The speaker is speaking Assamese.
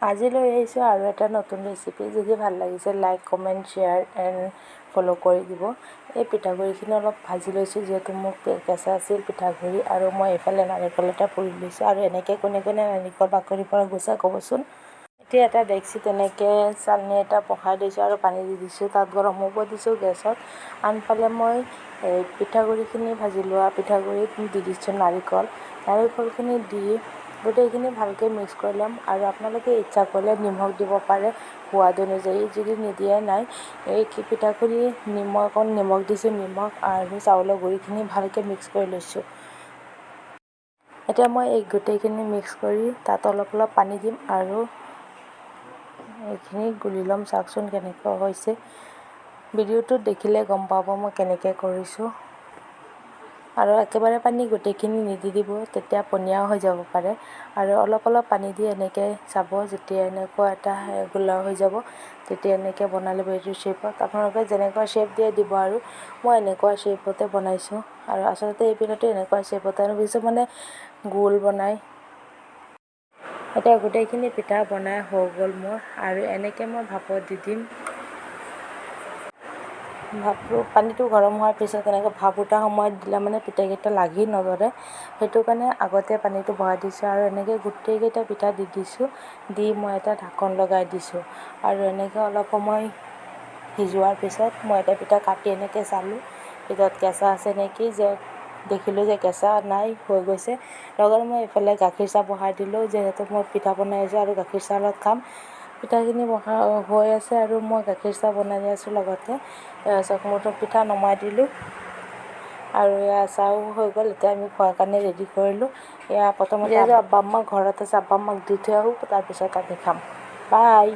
আজি লৈ আহিছোঁ আৰু এটা নতুন ৰেচিপি। যদি ভাল লাগিছে, like, comment, share and follow কৰি দিব। এই পিঠাগুড়িখিনি অলপ ভাজি লৈছোঁ, যিহেতু মোক কেঁচা আছিল পিঠাগুড়ি। আৰু মই এইফালে নাৰিকল এটা পুৰি লৈছোঁ। আৰু এনেকৈ কোনে কোনে নাৰিকল বাকলিৰ পৰা গুচাই, ক'বচোন। এতিয়া এটা ডেক্সিত এনেকৈ চালনী এটা বহাই দিছোঁ আৰু পানী দি দিছোঁ। তাত গৰম হ'ব দিছোঁ গেছত। আনফালে মই এই পিঠাগুড়িখিনি ভাজি লোৱা পিঠাগুড়িত দি দিছোঁ নাৰিকল। নাৰিকলখিনি দি গোটেইখিনি ভালকৈ মিক্স কৰি ল'ম। আৰু আপোনালোকে ইচ্ছা কৰিলে নিমখ দিব পাৰে সোৱাদ অনুযায়ী, যদি নিদিয়ে নাই। এই পিঠাগুড়ি নিমখ, অকণ নিমখ দিছোঁ। নিমখ আৰু চাউলৰ গুড়িখিনি ভালকৈ মিক্স কৰি লৈছোঁ। এতিয়া মই এই গোটেইখিনি মিক্স কৰি তাত অলপ অলপ পানী দিম আৰু এইখিনি গুলি ল'ম। চাওকচোন কেনেকুৱা হৈছে। ভিডিঅ'টোত দেখিলে গম পাব মই কেনেকৈ কৰিছোঁ। আৰু একেবাৰে পানী গোটেইখিনি নিদি দিব, তেতিয়া পনীয়াও হৈ যাব পাৰে। আৰু অলপ অলপ পানী দি এনেকৈ চাব, যেতিয়া এনেকুৱা এটা গোলা হৈ যাব, তেতিয়া এনেকৈ বনাই ল'ব এইটো শ্বেপত। আপোনালোকে যেনেকুৱা শ্বেপ দিয়ে দিব, আৰু মই এনেকুৱা শ্বেপতে বনাইছোঁ। আৰু আচলতে এই পিঠাটো এনেকুৱা শ্বেপতে, আৰু কিছুমানে গোল বনায়। এতিয়া গোটেইখিনি পিঠা বনাই হৈ গ'ল মোৰ। আৰু এনেকৈ মই ভাপত দি দিম। ভাপটো, পানীটো গৰম হোৱাৰ পিছত এনেকৈ ভাপ উঠা সময়ত দিলে মানে পিঠাকেইটা লাগি নধৰে। সেইটো কাৰণে আগতে পানীটো বহাই দিছোঁ আৰু এনেকৈ গোটেইকেইটা পিঠা দি দিছোঁ। দি মই এটা ঢাকন লগাই দিছোঁ। আৰু এনেকৈ অলপ সময় সিজোৱাৰ পিছত মই এটা পিঠা কাটি এনেকৈ চালোঁ, ভিতৰত কেঁচা আছে নেকি যে। দেখিলোঁ যে কেঁচা নাই, হৈ গৈছে। লগতে মই এইফালে গাখীৰ চাহ বহাই দিলোঁ, যিহেতু মই পিঠা বনাই আছোঁ আৰু গাখীৰ চাহ লগত খাম। পিঠাখিনি বহা হৈ আছে আৰু মই গাখীৰ চাহ বনাই আছোঁ লগতে। চাওক, মোৰতো পিঠা নমাই দিলোঁ আৰু এয়া চাহো হৈ গ'ল। এতিয়া আমি খোৱাৰ কাৰণে ৰেডি কৰিলোঁ। এয়া প্ৰথমতে আব্বা আম্মা ঘৰত আছে, আব্বা আম্মাক দি থৈ আহোঁ, তাৰপিছত আমি খাম। বাই।